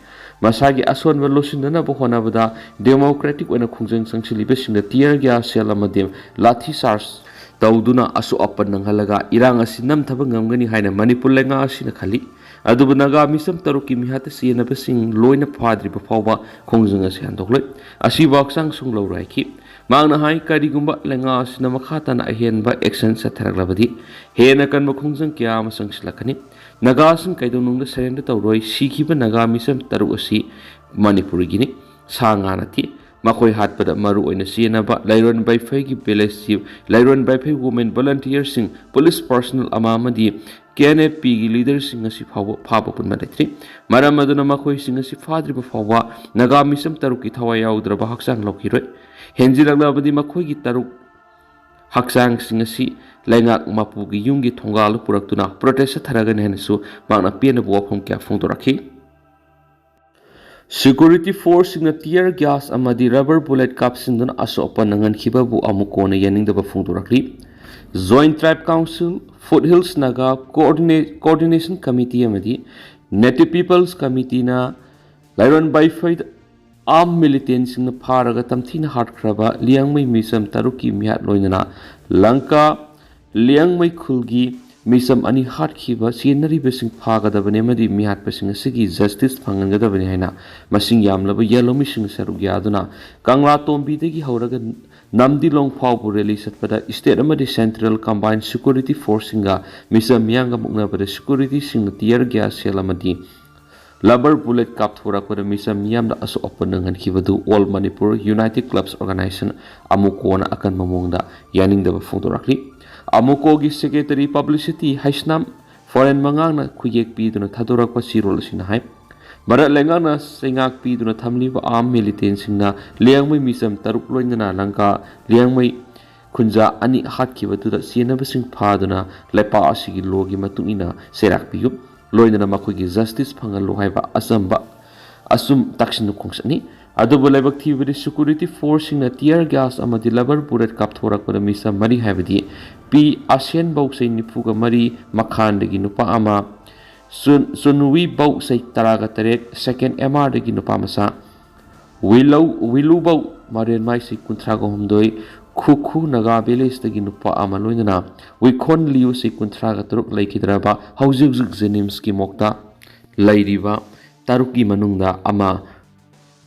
ꯃꯁꯥꯒꯤ ꯑꯁꯣꯟꯕ ꯂꯣꯠꯁꯤꯟꯅꯅꯕ ꯍꯣꯠꯅꯕꯗ ꯗꯦꯃꯣꯀ꯭ꯔꯦꯇꯤꯛ ꯑꯣꯏꯅ ꯈꯣꯡꯖꯪ ꯆꯪꯁꯤꯜꯂꯤꯕꯁꯤꯡꯗ ꯇꯤꯌꯔ ꯒ꯭ꯌꯥꯁ ꯁꯦꯜ ꯑꯃꯗꯤ ꯂꯥꯊꯤ ꯆꯥꯔꯖ ꯇꯧꯗꯨꯅ ꯑꯁꯣꯛ ꯑꯄꯟ ꯅꯪꯍꯜꯂꯒ ꯏꯔꯥꯡ ꯑꯁꯤ ꯅꯝꯊꯕ ꯉꯝꯒꯅꯤ ꯍꯥꯏꯅ ꯃꯅꯤꯄꯨꯔ ꯂꯩꯉꯥꯛ ꯑꯁꯤꯅ ꯈꯜꯂꯤ꯫ ꯑꯗꯨꯕꯨ ꯅꯥꯒꯥ ꯃꯤꯁꯝ ꯇꯔꯨꯛꯀꯤ ꯃꯤꯍꯥꯠꯇ ꯆꯦꯟꯅꯕꯁꯤꯡ ꯂꯣꯏꯅ ꯐꯥꯗ꯭ꯔꯤꯕ ꯐꯥꯎꯕ ꯈꯣꯡꯖꯪ ꯑꯁꯤ ꯍꯟꯗꯣꯛꯂꯣꯏ꯫ ꯑꯁꯤꯕꯨ ꯍꯛꯆꯥꯡ ꯁꯨꯡꯂꯧꯔꯣꯏ ꯍꯥꯏꯈꯤ꯫ ꯃꯍꯥꯛꯅ ꯍꯥꯏ, ꯀꯔꯤꯒꯨꯝꯕ ꯂꯩꯉꯥꯛ ꯑꯁꯤꯅ ꯃꯈꯥ ꯇꯥꯅ ꯑꯍꯦꯟꯕ ꯑꯦꯛꯁꯟ ꯆꯠꯊꯔꯛꯂꯕꯗꯤ ꯍꯦꯟꯅ ꯀꯟꯕ ꯈꯣꯡꯖꯪ ꯀꯌꯥ ꯑꯃ ꯆꯪꯁꯤꯜꯂꯛꯀꯅꯤ꯫ ꯅꯥꯒꯥꯁꯤꯡ ꯀꯩꯗꯧꯅꯨꯡꯗ ꯁꯔꯦꯟꯗꯔ ꯇꯧꯔꯣꯏ꯫ ꯁꯤꯈꯤꯕ ꯅꯥꯒꯥ ꯃꯤꯁꯝ ꯇꯔꯨꯛ ꯑꯁꯤ ꯃꯅꯤꯄꯨꯔꯒꯤꯅꯤ, ꯁꯥ ꯉꯥ ꯅꯠꯇꯦ꯫ ꯃꯈꯣꯏ ꯍꯥꯠꯄꯗ ꯃꯔꯨ ꯑꯣꯏꯅ ꯆꯦꯟꯅꯕ ꯂꯩꯔꯣꯟ ꯕꯩꯐꯩꯒꯤ village chief, Leiron Beiphei women ꯚꯣꯂꯟꯇꯤꯌꯔꯁꯤꯡ, ꯄꯨꯂꯤꯁ ꯄꯥꯔꯁꯣꯅꯦꯜ ꯑꯃ ꯑꯃꯗꯤ ꯀꯦ ꯑꯦꯟ ꯑꯦꯐ ꯄꯤꯒꯤ ꯂꯤꯗꯔꯁꯤꯡ ꯑꯁꯤ ꯐꯥꯎꯕ ꯐꯥꯕ ꯄꯨꯟꯕ ꯂꯩꯇ꯭ꯔꯤ꯫ ꯃꯔꯝ ꯑꯗꯨꯅ ꯃꯈꯣꯏꯁꯤꯡ ꯑꯁꯤ ꯐꯥꯗ꯭ꯔꯤꯕ ꯐꯥꯎꯕ ꯅꯥꯒꯥ ꯃꯤꯁꯝ ꯇꯔꯨꯛꯀꯤ ꯊꯋꯥꯏ ꯌꯥꯎꯗ꯭ꯔꯕ ꯍꯛꯆꯥꯡ ꯂꯧꯈꯤꯔꯣꯏ꯫ ꯍꯦꯟꯖꯤꯜꯂꯛꯂꯕꯗꯤ ꯃꯈꯣꯏꯒꯤ ꯇꯔꯨꯛ ꯍꯛꯆꯥꯡꯁꯤꯡ ꯑꯁꯤ ꯂꯩꯉꯥꯛ ꯃꯄꯨꯒꯤ ꯌꯨꯝꯒꯤ ꯊꯣꯡꯒꯥꯜꯗ ꯄꯨꯔꯛꯇꯨꯅ ꯄ꯭ꯔꯣꯇꯦꯁ ꯆꯠꯊꯔꯒꯅꯤ ꯍꯥꯏꯅꯁꯨ ꯃꯍꯥꯛꯅ ꯄꯦꯟꯗꯕ ꯋꯥꯐꯝ ꯀꯌꯥ ꯐꯣꯡꯗꯣꯔꯛꯈꯤ꯫ ꯁꯦꯀ꯭ꯌꯨꯔꯤꯇꯤ ꯐꯣꯔꯁꯁꯤꯡꯅ ꯇꯤꯌꯔ ꯒ꯭ꯌꯥꯁ ꯑꯃꯗꯤ ꯔꯕꯔ ꯕꯨꯂꯦꯠ ꯀꯥꯞꯁꯤꯟꯗꯨꯅ ꯑꯁꯣꯛ ꯑꯄꯟ ꯅꯪꯍꯟꯈꯤꯕꯕꯨ ꯑꯃꯨꯛ ꯀꯣꯟꯅ ꯌꯥꯅꯤꯡꯗꯕ ꯐꯣꯡꯗꯣꯔꯛꯂꯤ꯫ Joint Tribe Council, Foothills Naga Coordina- Coordination Committee ꯑꯃꯗꯤ Native People's Committeeꯅ ꯂꯥꯏꯔꯣꯟ ꯕꯥꯏꯐꯩꯗ armed militantꯁꯤꯡꯅ ꯐꯥꯔꯒ ꯇꯝꯊꯤꯅ ꯍꯥꯠꯈ꯭ꯔꯕ ꯂꯤꯌꯥꯡꯃꯩ ꯃꯤꯆꯝ ꯇꯔꯨꯛꯀꯤ ꯃꯤꯍꯥꯠ ꯂꯣꯏꯅꯅ ꯂꯪꯀꯥ ꯂꯤꯌꯥꯡꯃꯩ ꯈꯨꯜꯒꯤ ꯃꯤꯆꯝ ꯑꯅꯤ ꯍꯥꯠꯈꯤꯕ ꯆꯦꯟꯅꯔꯤꯕꯁꯤꯡ ꯐꯥꯒꯗꯕꯅꯤ ꯑꯃꯗꯤ ꯃꯤꯍꯥꯠꯄꯁꯤꯡ ꯑꯁꯤꯒꯤ justice ꯐꯪꯍꯟꯒꯗꯕꯅꯤ ꯍꯥꯏꯅ ꯃꯁꯤꯡ ꯌꯥꯝꯂꯕ ꯌꯦꯜꯍꯧꯃꯤꯁꯤꯡꯅ ꯁꯔꯨꯛ ꯌꯥꯗꯨꯅ ꯀꯪꯂꯥꯇꯣꯝꯕꯤꯗꯒꯤ ꯍꯧꯔꯒ ꯅꯝꯗꯤꯂꯣꯡ ꯐꯥꯎꯕ rally ꯆꯠꯄꯗ state ꯑꯃꯗꯤ central combined security forceꯁꯤꯡꯒ ꯃꯤꯆꯝ ꯃꯤꯌꯥꯝꯒ ꯃꯨꯛꯅꯕꯗ securityꯁꯤꯡꯅ tear gas shell ꯑꯃꯗꯤ rubber bullet ꯀꯥꯞꯊꯣꯔꯛꯄꯗ ꯃꯤꯆꯝ ꯃꯤꯌꯥꯝꯗ ꯑꯁꯣꯛ ꯑꯄꯟ ꯅꯪꯍꯟꯈꯤꯕꯗꯨ All Manipur United Clubs Organisation, ꯑꯃꯨꯀꯣꯅ ꯑꯀꯟꯕ ꯃꯑꯣꯡꯗ ꯌꯥꯅꯤꯡꯗꯕ ꯐꯣꯡꯗꯣꯔꯛꯂꯤ꯫ ꯑꯃꯨꯀꯣꯒꯤ secretary publicity ꯍꯩꯁꯅꯥꯝ ꯐꯣꯔꯦꯟ ꯃꯉꯥꯡꯅ ꯈꯨꯌꯦꯛ ꯄꯤꯗꯨꯅ ꯊꯥꯗꯣꯔꯛꯄ ꯆꯦꯔꯣꯜ ꯑꯁꯤꯅ ꯍꯥꯏ, ꯚꯥꯔꯠ ꯂꯩꯉꯥꯛꯅ ꯆꯩꯉꯥꯛ ꯄꯤꯗꯨꯅ ꯊꯝꯂꯤꯕ armed militantꯁꯤꯡꯅ ꯂꯤꯌꯥꯡꯃꯩ ꯃꯤꯆꯝ ꯇꯔꯨꯛ ꯂꯣꯏꯅꯅ ꯂꯪꯀꯥ ꯂꯤꯌꯥꯡꯃꯩ ꯈꯨꯟꯖꯥ ꯑꯅꯤ ꯍꯥꯠꯈꯤꯕꯗꯨꯗ ꯆꯦꯟꯅꯕꯁꯤꯡ ꯐꯥꯗꯨꯅ ꯂꯩꯄꯥꯛ ꯑꯁꯤꯒꯤ lawꯒꯤ ꯃꯇꯨꯡ ꯏꯟꯅ ꯆꯩꯔꯥꯛ ꯄꯤꯌꯨ, ꯂꯣꯏꯅꯅ ꯃꯈꯣꯏꯒꯤ justice ꯐꯪꯍꯜꯂꯨ ꯍꯥꯏꯕ ꯑꯆꯝꯕ ꯑꯆꯨꯝ ꯇꯥꯛꯁꯤꯟ ꯈꯣꯡꯆꯠꯅꯤ꯫ ꯑꯗꯨꯕꯨ ꯂꯥꯏꯕꯛ ꯊꯤꯕꯗꯤ security forceꯁꯤꯡꯅ tear gas ꯑꯃꯗꯤ rubber bullet ꯀꯥꯞꯊꯣꯔꯛꯄꯗ ꯃꯤꯆꯝ ꯃꯔꯤ ꯍꯥꯏꯕꯗꯤ ꯄꯤ ꯑꯁꯦꯟ ꯕꯧꯁꯩ ꯅꯤꯐꯨꯒ ꯃꯔꯤ ꯃꯈꯥꯟꯗꯒꯤ ꯅꯨꯄꯥ ꯑꯃ, ꯆꯨꯟ- ꯆꯨꯟꯋꯤ ꯕꯧꯁꯩ ꯇꯔꯥꯒ ꯇꯔꯦꯠ second M Rꯗꯒꯤ ꯅꯨꯄꯥ ꯃꯆꯥ, ꯋꯤꯂꯧ ꯋꯤꯂꯨꯕꯧ ꯃꯔꯦꯟꯃꯥꯏꯁꯩ ꯀꯨꯟꯊ꯭ꯔꯥꯒ ꯍꯨꯝꯗꯣꯏ ꯈꯨꯈꯨ ꯅꯥꯒꯥ villageꯇꯒꯤ ꯅꯨꯄꯥ ꯑꯃ ꯂꯣꯏꯅꯅ ꯋꯤꯈꯣꯟ ꯂꯤꯌꯨꯁꯩ ꯀꯨꯟꯊ꯭ꯔꯥꯒ ꯇꯔꯨꯛ ꯂꯩꯈꯤꯗ꯭ꯔꯕ ꯍꯧꯖꯤꯛ ꯍꯧꯖꯤꯛ JNIMSꯀꯤ morgueꯇ ꯂꯩꯔꯤꯕ ꯇꯔꯨꯛꯀꯤ ꯃꯅꯨꯡꯗ ꯑꯃ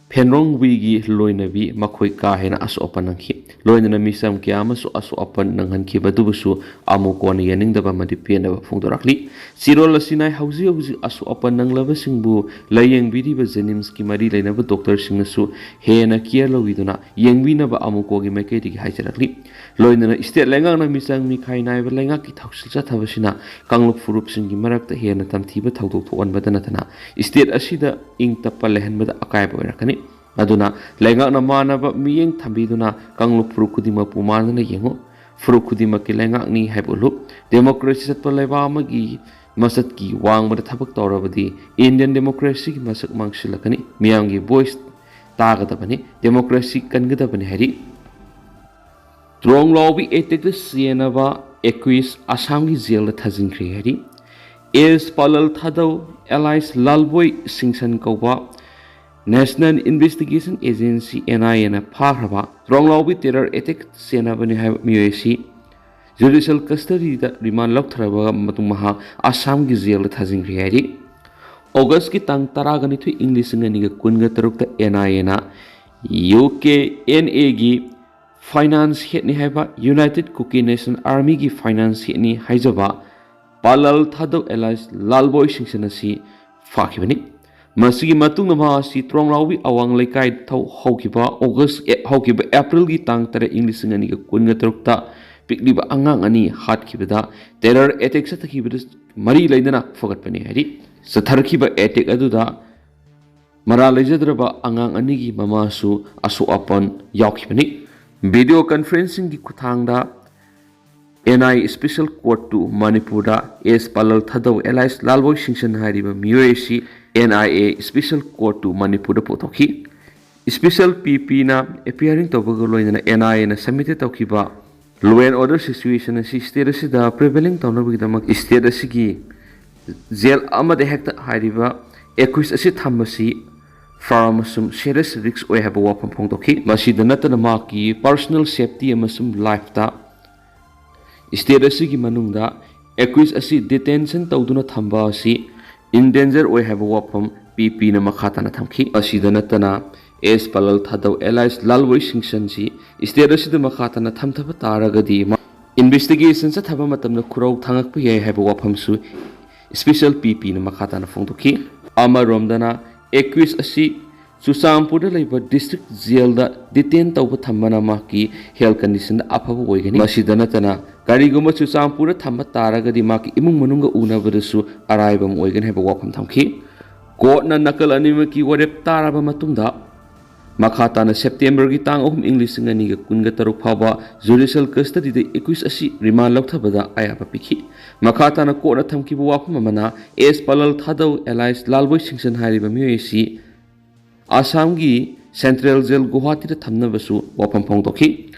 ꯐꯦꯟꯔꯣꯡꯋꯤꯒꯤ ꯂꯣꯏꯅꯕꯤ ꯃꯈꯣꯏ ꯀꯥ ꯍꯦꯟꯅ ꯑꯁꯣꯛ ꯑꯄꯟ ꯅꯪꯈꯤ꯫ ꯂꯣꯏꯅꯅ ꯃꯤꯆꯝ ꯀꯌꯥ ꯑꯃꯁꯨ ꯑꯁꯣꯛ ꯑꯄꯟ ꯅꯪꯍꯟꯈꯤꯕꯗꯨꯕꯨꯁꯨ ꯑꯃꯨꯀꯣꯅ ꯌꯥꯅꯤꯡꯗꯕ ꯑꯃꯗꯤ ꯄꯦꯟꯗꯕ ꯐꯣꯡꯗꯣꯔꯛꯂꯤ꯫ ꯆꯦꯔꯣꯜ ꯑꯁꯤꯅ ꯍꯧꯖꯤꯛ ꯍꯧꯖꯤꯛ ꯑꯁꯣꯛ ꯑꯄꯟ ꯅꯪꯂꯕꯁꯤꯡꯕꯨ ꯂꯥꯌꯦꯡꯕꯤꯔꯤꯕ JNIMSꯀꯤ ꯃꯔꯤ ꯂꯩꯅꯕ doctorꯁꯤꯡꯅꯁꯨ ꯍꯦꯟꯅ care ꯂꯧꯕꯤꯗꯨꯅ ꯌꯦꯡꯕꯤꯅꯕ ꯑꯃꯨꯀꯣꯒꯤ ꯃꯥꯏꯀꯩꯗꯒꯤ ꯍꯥꯏꯖꯔꯛꯂꯤ꯫ ꯂꯣꯏꯅꯅ state ꯂꯩꯉꯥꯛꯅ ꯃꯤꯆꯪ ꯃꯤꯈꯥꯏ ꯅꯥꯏꯕ ꯂꯩꯉꯥꯛꯀꯤ ꯊꯧꯁꯤꯜ ꯆꯠꯊꯕꯁꯤꯅ ꯀꯥꯡꯂꯨꯞ ꯐꯨꯔꯨꯞꯁꯤꯡꯒꯤ ꯃꯔꯛꯇ ꯍꯦꯟꯅ ꯇꯝꯊꯤꯕ ꯊꯧꯗꯣꯛ ꯊꯣꯛꯍꯟꯕꯗ ꯅꯠꯇꯅ state ꯑꯁꯤꯗ ꯏꯪ ꯇꯞꯄ ꯂꯩꯍꯟꯕꯗ ꯑꯀꯥꯏꯕ ꯑꯣꯏꯔꯛꯀꯅꯤ꯫ ꯑꯗꯨꯅ ꯂꯩꯉꯥꯛꯅ ꯃꯥꯟꯅꯕ ꯃꯤꯠꯌꯦꯡ ꯊꯝꯕꯤꯗꯨꯅ ꯀꯥꯡꯂꯨꯞ ꯐꯨꯔꯨꯞ ꯈꯨꯗꯤꯡꯃꯛꯄꯨ ꯃꯥꯟꯅꯅ ꯌꯦꯡꯉꯨ꯫ ꯐꯨꯔꯨꯞ ꯈꯨꯗꯤꯡꯃꯛꯀꯤ ꯂꯩꯉꯥꯛꯅꯤ ꯍꯥꯏꯕ ꯎꯠꯂꯨ꯫ Democracy ꯆꯠꯄ ꯂꯩꯕꯥꯛ ꯑꯃꯒꯤ ꯃꯆꯠꯀꯤ ꯋꯥꯡꯃꯗ ꯊꯕꯛ ꯇꯧꯔꯕꯗꯤ Indian democracyꯒꯤ ꯃꯁꯛ ꯃꯥꯡꯁꯤꯜꯂꯛꯀꯅꯤ꯫ ꯃꯤꯌꯥꯝꯒꯤ voice ꯇꯥꯒꯗꯕꯅꯤ꯫ Democracy ꯀꯟꯒꯗꯕꯅꯤ ꯍꯥꯏꯔꯤ꯫ ꯇ꯭ꯔꯣꯡꯂꯥꯎꯕꯤ ꯑꯦꯇꯦꯛꯇ ꯆꯦꯟꯅꯕ ꯑꯦꯀ꯭ꯌꯨꯁ ꯑꯁꯥꯝꯒꯤ ꯖꯦꯜꯗ ꯊꯥꯖꯤꯟꯈ꯭ꯔꯦ ꯍꯥꯏꯔꯤ꯫ ꯑꯦꯁ ꯄꯥꯂꯜ ꯊꯥꯗꯧ ꯑꯦꯂꯥꯏꯁ ꯂꯥꯜꯕꯣꯏ ꯁꯤꯡꯁꯟ ꯀꯧꯕ ꯅꯦꯁꯅꯦꯜ ꯏꯟꯚꯦꯁꯇꯤꯒꯦꯁꯟ ꯑꯦꯖꯦꯟꯁꯤ, ꯑꯦꯟ ꯑꯥꯏ ꯑꯦꯅ ꯐꯥꯈ꯭ꯔꯕ ꯇ꯭ꯔꯣꯡꯂꯥꯎꯕꯤ ꯇꯦꯔꯔ ꯑꯦꯇꯦꯛ ꯆꯦꯟꯅꯕꯅꯤ ꯍꯥꯏꯕ ꯃꯤꯑꯣꯏ ꯑꯁꯤ ꯖꯨꯗꯤꯁꯤꯌꯦꯜ ꯀꯁꯇꯗꯤꯗ ꯔꯤꯃꯥꯟ ꯂꯧꯊꯔꯕ ꯃꯇꯨꯡ ꯃꯍꯥꯛ ꯑꯁꯥꯝꯒꯤ ꯖꯦꯜꯗ ꯊꯥꯖꯤꯟꯈ꯭ꯔꯦ ꯍꯥꯏꯔꯤ꯫ ꯑꯣꯒꯁꯀꯤ ꯇꯥꯡ ꯇꯔꯥꯒ ꯅꯤꯊꯣꯏ, ꯏꯪ ꯂꯤꯁꯤꯡ ꯑꯅꯤꯒ ꯀꯨꯟꯒ ꯇꯔꯨꯛꯇ ꯑꯦꯟ ꯑꯥꯏ ꯑꯦꯅ ꯌꯨ ꯀꯦ ꯑꯦꯟ ꯑꯦꯒꯤ ꯐꯥꯏꯅꯥꯟꯁ ꯍꯦꯠꯅꯤ ꯍꯥꯏꯕ, ꯌꯨꯅꯥꯏꯇꯦꯗ ꯀꯨꯀꯤ ꯅꯦꯁꯅꯦꯜ ꯑꯥꯔꯃꯤꯒꯤ ꯐꯥꯏꯅꯥꯟꯁ ꯍꯦꯠꯅꯤ ꯍꯥꯏꯖꯕ ꯄꯥꯂꯜ ꯊꯥꯗꯧ ꯑꯦꯂꯥꯏꯁ ꯂꯥꯜꯕꯣꯏ ꯁꯤꯡꯁꯟ ꯑꯁꯤ ꯐꯥꯈꯤꯕꯅꯤ꯫ ꯃꯁꯤꯒꯤ ꯃꯇꯨꯡꯗ ꯃꯍꯥꯛ ꯑꯁꯤ ꯇ꯭ꯔꯣꯡꯂꯥꯎꯕꯤ ꯑꯋꯥꯡ ꯂꯩꯀꯥꯏ ꯊꯧ ꯍꯧꯈꯤꯕ ꯑꯣꯒꯁ ꯑꯦ, ꯍꯧꯈꯤꯕ ꯑꯦꯄ꯭ꯔꯤꯜꯒꯤ ꯇꯥꯡ ꯇꯔꯦꯠ, ꯏꯪ ꯂꯤꯁꯤꯡ ꯑꯅꯤꯒ ꯀꯨꯟꯒ ꯇꯔꯨꯛꯇ ꯄꯤꯛꯂꯤꯕ ꯑꯉꯥꯡ ꯑꯅꯤ ꯍꯥꯠꯈꯤꯕꯗ, ꯇꯦꯔꯔ ꯑꯦꯇꯦꯛ ꯆꯠꯊꯈꯤꯕꯗ ꯃꯔꯤ ꯂꯩꯅꯅ ꯐꯒꯠꯄꯅꯤ ꯍꯥꯏꯔꯤ꯫ ꯆꯠꯊꯔꯛꯈꯤꯕ ꯑꯦꯇꯦꯛ ꯑꯗꯨꯗ ꯃꯔꯥꯜ ꯂꯩꯖꯗ꯭ꯔꯕ ꯑꯉꯥꯡ ꯑꯅꯤꯒꯤ ꯃꯃꯥꯁꯨ ꯑꯁꯣꯛ ꯑꯄꯟ ꯌꯥꯎꯈꯤꯕꯅꯤ꯫ ꯚꯤꯗꯤꯑꯣ ꯀꯟꯐꯔꯦꯟꯁꯤꯡꯒꯤ ꯈꯨꯠꯊꯥꯡꯗ N I A special court to ꯃꯅꯤꯄꯨꯔꯗ ꯑꯦꯁ ꯄꯥꯂꯜ ꯊꯥꯗꯧ ꯑꯦꯂꯥꯏꯁ ꯂꯥꯜꯕꯣꯏ ꯁꯤꯡꯁꯟ ꯍꯥꯏꯔꯤꯕ ꯃꯤꯑꯣꯏ ꯑꯁꯤ N I A special court to ꯃꯅꯤꯄꯨꯔꯗ ꯄꯨꯊꯣꯛꯈꯤ꯫ ꯁ꯭ꯄꯦꯁꯦꯜ ꯄꯤ ꯄꯤꯅ ꯑꯦꯄꯤꯌꯥꯔꯤꯡ ꯇꯧꯕꯒ ꯂꯣꯏꯅꯅ ꯑꯦꯟ ꯑꯥꯏ ꯑꯦꯅ ꯁꯕꯃꯤꯠ ꯇꯧꯈꯤꯕ ꯂꯣ ꯑꯦꯟ ꯑꯣꯔꯗꯔ ꯁꯤꯆꯨꯋꯦꯁꯟ ꯑꯁꯤ ꯁ꯭ꯇꯦꯠ ꯑꯁꯤꯗ ꯄ꯭ꯔꯤꯚꯦꯂꯤꯡ ꯇꯧꯅꯕꯒꯤꯗꯃꯛ ꯁ꯭ꯇꯦꯠ ꯑꯁꯤꯒꯤ ꯖꯦꯜ ꯑꯃꯗ ꯍꯦꯛꯇ ꯍꯥꯏꯔꯤꯕ ꯑꯦꯀ꯭ꯌꯨꯁ ꯑꯁꯤ ꯊꯝꯕꯁꯤ ꯐꯥꯔ ꯑꯃꯁꯨꯡ ꯁꯦꯔꯤꯌꯁ ꯔꯤꯁꯛ ꯑꯣꯏ ꯍꯥꯏꯕ ꯋꯥꯐꯝ ꯐꯣꯡꯗꯣꯛꯈꯤ꯫ ꯃꯁꯤꯗ ꯅꯠꯇꯅ ꯃꯍꯥꯛꯀꯤ ꯄꯔꯁꯣꯅꯦꯜ ꯁꯦꯐꯇꯤ ꯑꯃꯁꯨꯡ ꯂꯥꯏꯐꯇ ꯁ꯭ꯇꯦꯠ ꯑꯁꯤꯒꯤ ꯃꯅꯨꯡꯗ ꯑꯦꯀ꯭ꯌꯨꯁ ꯑꯁꯤ ꯗꯤꯇꯦꯟꯁꯟ ꯇꯧꯗꯨꯅ ꯊꯝꯕ ꯑꯁꯤ ꯏꯟꯗꯦꯟꯖꯔ ꯑꯣꯏ ꯍꯥꯏꯕ ꯋꯥꯐꯝ ꯄꯤ ꯄꯤꯅ ꯃꯈꯥ ꯇꯥꯅ ꯊꯝꯈꯤ꯫ ꯃꯁꯤꯗ ꯅꯠꯇꯅ ꯑꯦꯁ ꯄꯥꯂꯜ ꯊꯥꯗꯧ ꯑꯦꯂꯥꯏꯁ ꯂꯥꯜꯕꯣꯏ ꯁꯤꯡꯁꯟꯁꯤ ꯁ꯭ꯇꯦꯠ ꯑꯁꯤꯗ ꯃꯈꯥ ꯇꯥꯅ ꯊꯝꯊꯕ ꯇꯥꯔꯒꯗꯤ ꯃꯥ ꯏꯟꯚꯦꯁꯇꯤꯒꯦꯁꯟ ꯆꯠꯊꯕ ꯃꯇꯝꯗ ꯈꯨꯔꯧ ꯊꯥꯡꯉꯛꯄ ꯌꯥꯏ ꯍꯥꯏꯕ ꯋꯥꯐꯝꯁꯨ ꯁ꯭ꯄꯦꯁꯦꯜ ꯄꯤ ꯄꯤꯅ ꯃꯈꯥ ꯇꯥꯅ ꯐꯣꯡꯗꯣꯛꯈꯤ꯫ ꯑꯃꯔꯣꯝꯗꯅ ꯑꯦꯀ꯭ꯌꯨꯁ ꯑꯁꯤ ꯆꯨꯔꯆꯥꯟꯄꯨꯔꯗ ꯂꯩꯕ ꯗꯤꯁꯇ꯭ꯔꯤꯛ ꯖꯦꯜꯗ ꯗꯤꯇꯦꯟ ꯇꯧꯕ ꯊꯝꯕꯅ ꯃꯍꯥꯛꯀꯤ ꯍꯦꯜꯊ ꯀꯟꯗꯤꯁꯟꯗ ꯑꯐꯕ ꯑꯣꯏꯒꯅꯤ꯫ ꯃꯁꯤꯗ ꯅꯠꯇꯅ ꯀꯔꯤꯒꯨꯝꯕ ꯆꯨꯔꯆꯥꯟꯄꯨꯔꯗ ꯊꯝꯕ ꯇꯥꯔꯒꯗꯤ ꯃꯍꯥꯛꯀꯤ ꯏꯃꯨꯡ ꯃꯅꯨꯡꯒ ꯎꯅꯕꯗꯁꯨ ꯑꯔꯥꯏꯕ ꯑꯃ ꯑꯣꯏꯒꯅꯤ ꯍꯥꯏꯕ ꯋꯥꯐꯝ ꯊꯝꯈꯤ꯫ ꯀꯣꯔꯠꯅ ꯅꯥꯀꯜ ꯑꯅꯤꯃꯛꯀꯤ ꯋꯥꯔꯦꯞ ꯇꯥꯔꯕ ꯃꯇꯨꯡꯗ ꯃꯈꯥ ꯇꯥꯅ ꯁꯦꯞꯇꯦꯝꯕꯔꯒꯤ ꯇꯥꯡ ꯑꯍꯨꯝ, ꯏꯪ ꯂꯤꯁꯤꯡ ꯑꯅꯤꯒ ꯀꯨꯟꯒ ꯇꯔꯨꯛ ꯐꯥꯎꯕ ꯖꯨꯗꯤꯁꯤꯌꯦꯜ ꯀꯁꯇꯗꯤꯗ ꯑꯦꯀ꯭ꯌꯨꯁ ꯑꯁꯤ ꯔꯤꯃꯥꯟ ꯂꯧꯊꯕꯗ ꯑꯌꯥꯕ ꯄꯤꯈꯤ꯫ ꯃꯈꯥ ꯇꯥꯅ ꯀꯣꯔꯠꯅ ꯊꯝꯈꯤꯕ ꯋꯥꯐꯝ ꯑꯃꯅ ꯑꯦꯁ ꯄꯥꯂꯜ ꯊꯥꯗꯧ ꯑꯦꯂꯥꯏꯁ ꯂꯥꯜꯕꯣꯏ ꯁꯤꯡꯁꯟ ꯍꯥꯏꯔꯤꯕ ꯃꯤꯑꯣꯏ ꯑꯁꯤ ꯑꯁꯥꯝꯒꯤ ꯁꯦꯟꯇ꯭ꯔꯦꯜ ꯖꯦꯜ ꯒꯨꯋꯥꯍꯥꯇꯤꯗ ꯊꯝꯅꯕꯁꯨ ꯋꯥꯐꯝ ꯐꯣꯡꯗꯣꯛꯈꯤ꯫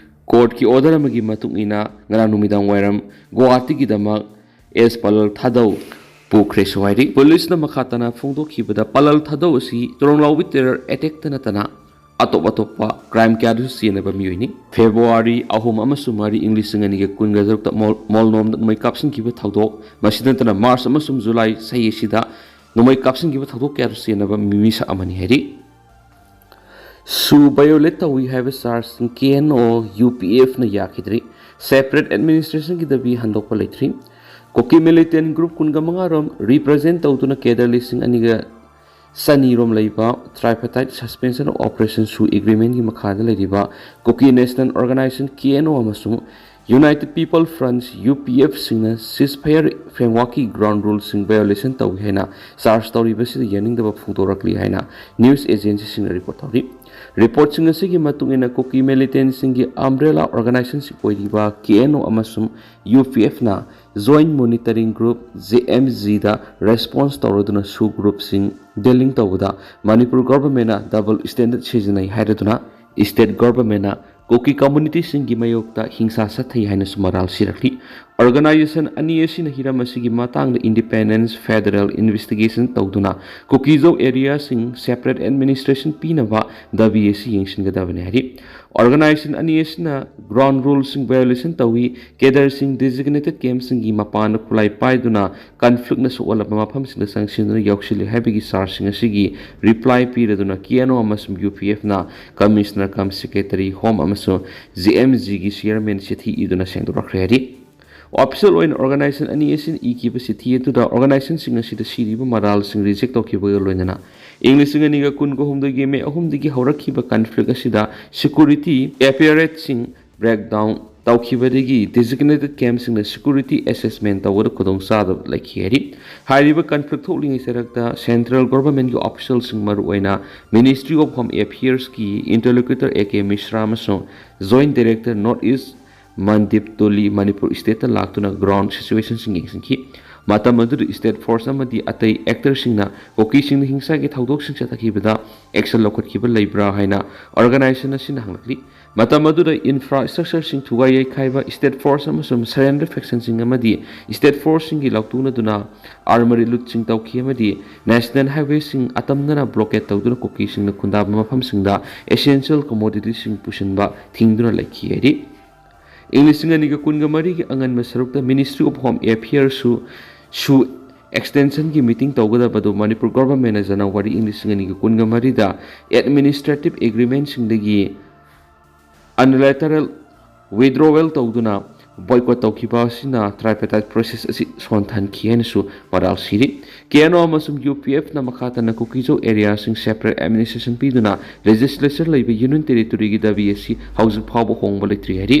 ꯀꯣꯔꯠꯀꯤ ꯑꯣꯔꯗꯔ ꯑꯃꯒꯤ ꯃꯇꯨꯡ ꯏꯟꯅ ꯉꯔꯥꯡ ꯅꯨꯃꯤꯗꯥꯡ ꯋꯥꯏꯔꯝ ꯒꯨꯋꯥꯍꯥꯇꯤꯒꯤꯗꯃꯛ ꯑꯦꯁ ꯄꯂꯜ ꯊꯥꯗꯧ ꯄꯨꯈ꯭ꯔꯦꯁꯨ ꯍꯥꯏꯔꯤ꯫ ꯄꯨꯂꯤꯁꯅ ꯃꯈꯥ ꯇꯥꯅ ꯐꯣꯡꯗꯣꯛꯈꯤꯕꯗ, ꯄꯂꯜ ꯊꯥꯗꯧ ꯑꯁꯤ ꯇꯣꯔꯣꯡꯂꯥꯎꯕꯤ ꯇꯦꯔꯔ ꯑꯦꯇꯦꯛꯇ ꯅꯠꯇꯅ ꯑꯇꯣꯞ ꯑꯇꯣꯞꯄ ꯀ꯭ꯔꯥꯏꯝ ꯀꯌꯥꯗꯁꯨ ꯆꯦꯟꯅꯕ ꯃꯤꯑꯣꯏꯅꯤ꯫ ꯐꯦꯕ꯭ꯔꯨꯋꯥꯔꯤ ꯑꯍꯨꯝ ꯑꯃꯁꯨꯡ ꯃꯔꯤ, ꯏꯪ ꯂꯤꯁꯤꯡ ꯑꯅꯤꯒ ꯀꯨꯟꯒ ꯇꯔꯨꯛꯇ ꯃꯣꯜ-, ꯃꯣꯜꯅꯣꯝꯗ ꯅꯣꯡꯃꯩ ꯀꯥꯞꯁꯤꯟꯈꯤꯕ ꯊꯧꯗꯣꯛ, ꯃꯁꯤꯗ ꯅꯠꯇꯅ ꯃꯥꯔꯆ ꯑꯃꯁꯨꯡ ꯖꯨꯂꯥꯏ ꯆꯍꯤ ꯑꯁꯤꯗ ꯅꯣꯡꯃꯩ ꯀꯥꯞꯁꯤꯟꯈꯤꯕ ꯊꯧꯗꯣꯛ ꯀꯌꯥꯗꯁꯨ ꯆꯦꯟꯅꯕ ꯃꯤꯁꯛ ꯑꯃꯅꯤ ꯍꯥꯏꯔꯤ꯫ ꯁꯨ ꯚꯥꯏꯑꯣꯂꯦꯠ ꯇꯧꯏ ꯍꯥꯏꯕ ꯆꯥꯔꯖꯁꯤꯡ ꯀꯦ ꯑꯦꯟ ꯑꯣ ꯌꯨ ꯄꯤ ꯑꯦꯐꯅ ꯌꯥꯈꯤꯗ꯭ꯔꯤ꯫ ꯁꯦꯄꯔꯦꯠ ꯑꯦꯗꯃꯤꯅꯤꯁꯇ꯭ꯔꯦꯁꯟꯒꯤ ꯗꯥꯕꯤ ꯍꯟꯗꯣꯛꯄ ꯂꯩꯇ꯭ꯔꯤ꯫ ꯀꯨꯀꯤ ꯃꯤꯂꯤꯇꯦꯟ ꯒ꯭ꯔꯨꯞ ꯀꯨꯟꯒ ꯃꯉꯥ ꯔꯣꯝ ꯔꯤꯄ꯭ꯔꯖꯦꯟ ꯇꯧꯗꯨꯅ ꯀꯦꯗꯔ ꯂꯤꯁꯤꯡ ꯑꯅꯤꯒ ꯆꯅꯤ ꯔꯣꯝ ꯂꯩꯕ ꯇ꯭ꯔꯥꯏꯐꯇꯥꯏꯠ ꯁꯁꯄꯦꯟꯁꯟ ꯑꯣꯐ ꯑꯣꯄꯔꯦꯁꯟ ꯁꯨ ꯑꯦꯒ꯭ꯔꯤꯃꯦꯟꯒꯤ ꯃꯈꯥꯗ ꯂꯩꯔꯤꯕ Kuki National Organisation K N O ꯑꯃꯁꯨꯡ United People's Front U P F ꯁꯤꯡꯅ ꯁꯤꯖ ꯐꯌꯔ ꯐ꯭ꯔꯦꯝꯋꯥꯔꯛꯀꯤ ꯒ꯭ꯔꯥꯎꯟ ꯔꯨꯜꯁꯤꯡ ꯚꯥꯏꯑꯣꯂꯦꯁꯟ ꯇꯧꯏ ꯍꯥꯏꯅ ꯆꯥꯔꯖ ꯇꯧꯔꯤꯕꯁꯤꯗ ꯌꯥꯅꯤꯡꯗꯕ ꯐꯣꯡꯗꯣꯔꯛꯂꯤ ꯍꯥꯏꯅ ꯅ꯭ꯌꯨꯁ ꯑꯦꯖꯦꯟꯁꯤꯁꯤꯡꯅ ꯔꯤꯄꯣꯔꯠ ꯇꯧꯔꯤ꯫ ꯔꯤꯄꯣꯔꯠꯁꯤꯡ ꯑꯁꯤꯒꯤ ꯃꯇꯨꯡ ꯏꯟꯅ, ꯀꯨꯀꯤ ꯃꯤꯂꯤꯇꯦꯟꯁꯤꯡꯒꯤ ꯑꯝꯕ꯭ꯔꯦꯂꯥ ꯑꯣꯔꯒꯅꯥꯏꯖꯦꯁꯟꯁꯤꯡ ꯑꯣꯏꯔꯤꯕ ꯀꯦ ꯑꯦꯟ ꯑꯣ ꯑꯃꯁꯨꯡ ꯌꯨ ꯄꯤ ꯑꯦꯐꯅ joint monitoring group, J M ꯖꯤꯗ ꯔꯦꯁꯄꯣꯟꯁ ꯇꯧꯔꯗꯨꯅ ꯁꯨ ꯒ꯭ꯔꯨꯞꯁꯤꯡ ꯗꯤꯂꯤꯡ ꯇꯧꯕꯗ ꯃꯅꯤꯄꯨꯔ ꯒꯣꯚꯔꯟꯃꯦꯟꯠꯅ ꯗꯕꯜ ꯁ꯭ꯇꯦꯟꯗꯔꯗ ꯁꯤꯖꯤꯟꯅꯩ ꯍꯥꯏꯔꯗꯨꯅ ꯁ꯭ꯇꯦꯠ ꯒꯣꯚꯔꯟꯃꯦꯟꯠꯅ ꯀꯨꯀꯤ ꯀꯝꯃ꯭ꯌꯨꯅꯤꯇꯤꯁꯤꯡꯒꯤ ꯃꯥꯌꯣꯛꯇ ꯍꯤꯡꯁꯥ ꯁꯥꯊꯩ ꯍꯥꯏꯅꯁꯨ ꯃꯔꯥꯜ ꯁꯤꯔꯛꯂꯤ꯫ ꯑꯣꯔꯒꯅꯥꯏꯖꯦꯁꯟ ꯑꯅꯤ ꯑꯁꯤꯅ ꯍꯤꯔꯝ ꯑꯁꯤꯒꯤ ꯃꯇꯥꯡꯗ ꯏꯟꯗꯤꯄꯦꯟꯗꯦꯟꯁ ꯐꯦꯗꯔꯦꯜ ꯏꯟꯚꯦꯁꯇꯤꯒꯦꯁꯟ ꯇꯧꯗꯨꯅ ꯀꯨꯀꯤꯖꯧ ꯑꯦꯔꯤꯌꯥꯁꯤꯡ ꯁꯦꯄꯔꯦꯠ ꯑꯦꯗꯃꯤꯅꯤꯁꯇ꯭ꯔꯦꯁꯟ ꯄꯤꯅꯕ ꯗꯥꯕꯤ ꯑꯁꯤ ꯌꯦꯡꯁꯤꯟꯒꯗꯕꯅꯤ ꯍꯥꯏꯔꯤ꯫ ꯑꯣꯔꯒꯅꯥꯏꯖꯦꯁꯟ ꯑꯅꯤ ꯑꯁꯤꯅ ꯒ꯭ꯔꯥꯎꯟ ꯔꯨꯜꯁꯤꯡ ꯚꯥꯏꯑꯣꯂꯦꯁꯟ ꯇꯧꯏ, ꯀꯦꯗꯔꯁꯤꯡ ꯗꯤꯖꯤꯒꯅꯦꯇꯦꯗ ꯀꯦꯝꯞꯁꯤꯡꯒꯤ ꯃꯄꯥꯟꯗ ꯈꯨꯠꯂꯥꯏ ꯄꯥꯏꯗꯨꯅ ꯀꯟꯐ꯭ꯂꯤꯛꯅ ꯁꯣꯛꯍꯜꯂꯕ ꯃꯐꯝꯁꯤꯡꯗ ꯆꯪꯁꯤꯟꯗꯨꯅ ꯌꯥꯎꯁꯤꯜꯂꯤ ꯍꯥꯏꯕꯒꯤ ꯆꯥꯔꯖꯁꯤꯡ ꯑꯁꯤꯒꯤ ꯔꯤꯄ꯭ꯂꯥꯏ ꯄꯤꯔꯗꯨꯅ ꯀꯦ ꯑꯦꯟ ꯑꯣ ꯑꯃꯁꯨꯡ ꯌꯨ ꯄꯤ ꯑꯦꯐꯅ ꯀꯃꯤꯁꯅꯔ ꯀꯝ ꯁꯦꯀ꯭ꯔꯦꯇꯔꯤ ꯍꯣꯝ ꯑꯃꯁꯨꯡ ꯖꯦ ꯑꯦꯝ ꯖꯤꯒꯤ ꯆꯤꯌꯔꯃꯦꯟ ꯆꯤꯊꯤ ꯏꯗꯨꯅ ꯁꯦꯡꯗꯣꯔꯛꯈ꯭ꯔꯦ ꯍꯥꯏꯔꯤ꯫ ꯑꯣꯐꯤꯁꯤꯌꯦꯜ ꯑꯣꯏꯅ ꯑꯣꯔꯒꯅꯥꯏꯖꯦꯁꯟ ꯑꯅꯤ ꯑꯁꯤꯅ ꯏꯈꯤꯕ ꯆꯤꯊꯤ ꯑꯗꯨꯗ ꯑꯣꯔꯒꯅꯥꯏꯖꯦꯁꯟꯁꯤꯡ ꯑꯁꯤꯗ ꯁꯤꯔꯤꯕ ꯃꯔꯥꯜꯁꯤꯡ ꯔꯤꯖꯦꯛ ꯇꯧꯈꯤꯕꯒ ꯂꯣꯏꯅꯅ ꯏꯪ ꯂꯤꯁꯤꯡ ꯑꯅꯤꯒ ꯀꯨꯟꯒ ꯍꯨꯝꯗꯣꯏꯒꯤ ꯃꯦ ꯑꯍꯨꯝꯗꯒꯤ ꯍꯧꯔꯛꯈꯤꯕ ꯀꯟꯐ꯭ꯂꯤꯛ ꯑꯁꯤꯗ ꯁꯦꯀ꯭ꯌꯨꯔꯤꯇꯤ ꯑꯦꯄꯦꯔꯦꯠꯁꯤꯡ ꯕ꯭ꯔꯦꯛ ꯗꯥꯎꯟ ꯇꯧꯈꯤꯕꯗꯒꯤ ꯗꯤꯖꯤꯒꯅꯦꯇꯦꯗ ꯀꯦꯝꯞꯁꯤꯡꯗ ꯁꯦꯀ꯭ꯌꯨꯔꯤꯇꯤ ꯑꯦꯁꯦꯁꯃꯦꯟ ꯇꯧꯕꯗ ꯈꯨꯗꯣꯡꯆꯥꯗꯕ ꯂꯩꯈꯤ ꯍꯥꯏꯔꯤ꯫ ꯍꯥꯏꯔꯤꯕ ꯀꯟꯐ꯭ꯂꯤꯛ ꯊꯣꯛꯂꯤꯉꯩ ꯆꯔꯛꯇ ꯁꯦꯟꯇ꯭ꯔꯦꯜ ꯒꯣꯚꯔꯟꯃꯦꯟꯠꯀꯤ ꯑꯣꯐꯤꯁꯤꯌꯦꯜꯁꯤꯡ, ꯃꯔꯨꯑꯣꯏꯅ ꯃꯤꯅꯤꯁꯇ꯭ꯔꯤ ꯑꯣꯐ ꯍꯣꯝ ꯑꯦꯐꯤꯌꯔꯁꯀꯤ ꯏꯟꯇꯔꯂꯣꯀ꯭ꯌꯨꯇꯔ ꯑꯦ ꯀꯦ ꯃꯤꯁ꯭ꯔꯥ ꯑꯃꯁꯨꯡ joint director north east Mandeep Toli Manipur ꯁ꯭ꯇꯦꯠꯇ ꯂꯥꯛꯇꯨꯅ ꯒ꯭ꯔꯥꯎꯟ ꯁꯤꯆꯨꯋꯦꯁꯟꯁꯤꯡ ꯌꯦꯡꯁꯤꯟꯈꯤ꯫ ꯃꯇꯝ ꯑꯗꯨꯗ state force ꯑꯃꯗꯤ ꯑꯇꯩ actorꯁꯤꯡꯅ ꯀꯨꯀꯤꯁꯤꯡꯅ ꯍꯤꯡꯁꯥꯒꯤ ꯊꯧꯗꯣꯛꯁꯤꯡ ꯆꯠꯊꯈꯤꯕꯗ action ꯂꯧꯈꯠꯈꯤꯕ ꯂꯩꯕ꯭ꯔꯥ ꯍꯥꯏꯅ organization ꯑꯁꯤꯅ ꯍꯪꯂꯛꯂꯤ꯫ ꯃꯇꯝ ꯑꯗꯨꯗ infrastructureꯁꯤꯡ ꯊꯨꯒꯥꯏ ꯌꯩꯈꯥꯏꯕ, state force ꯑꯃꯁꯨꯡ surrender factionꯁꯤꯡ ꯑꯃꯗꯤ state forceꯁꯤꯡꯒꯤ ꯂꯥꯎꯇꯨꯅꯗꯨꯅ armory lootꯁꯤꯡ ꯇꯧꯈꯤ ꯑꯃꯗꯤ national highwayꯁꯤꯡ ꯑꯇꯝꯅꯅ blockade ꯇꯧꯗꯨꯅ ꯀꯨꯀꯤꯁꯤꯡꯅ ꯈꯨꯟꯗꯥꯕ ꯃꯐꯝꯁꯤꯡꯗ essential commoditiesꯁꯤꯡ ꯄꯨꯁꯤꯟꯕ ꯊꯤꯡꯗꯨꯅ ꯂꯩꯈꯤ ꯍꯥꯏꯔꯤ꯫ ꯏꯪ ꯂꯤꯁꯤꯡ ꯑꯅꯤꯒ ꯀꯨꯟꯒ ꯃꯔꯤꯒꯤ ꯑꯉꯟꯕ ꯁꯔꯨꯛꯇ Ministry of Home Affairsꯁꯨ ꯁꯨ extensionꯒꯤ meeting ꯇꯧꯒꯗꯕꯗꯨ ꯃꯅꯤꯄꯨꯔ governmentꯅ ꯖꯅꯋꯥꯔꯤ ꯏꯪ ꯂꯤꯁꯤꯡ ꯑꯅꯤꯒ ꯀꯨꯟꯒ ꯃꯔꯤꯗ administrative agreementꯁꯤꯡꯗꯒꯤ unilateral withdrawal ꯇꯧꯗꯨꯅ boycott ꯇꯧꯈꯤꯕ ꯑꯁꯤꯅ tripartite process ꯑꯁꯤ ꯁꯣꯟꯊꯍꯟꯈꯤ ꯍꯥꯏꯅꯁꯨ ꯃꯔꯥꯜ ꯁꯤꯔꯤ꯫ KNO ꯑꯃꯁꯨꯡ UPFꯅ ꯃꯈꯥ ꯇꯥꯅ ꯀꯨꯀꯤꯖꯧ areaꯁꯤꯡ separate administration ꯄꯤꯗꯨꯅ legislature ꯂꯩꯕ Union Territoryꯒꯤ ꯗꯥꯕꯤ ꯑꯁꯤ ꯍꯧꯖꯤꯛ ꯐꯥꯎꯕ ꯍꯣꯡꯕ ꯂꯩꯇ꯭ꯔꯤ ꯍꯥꯏꯔꯤ꯫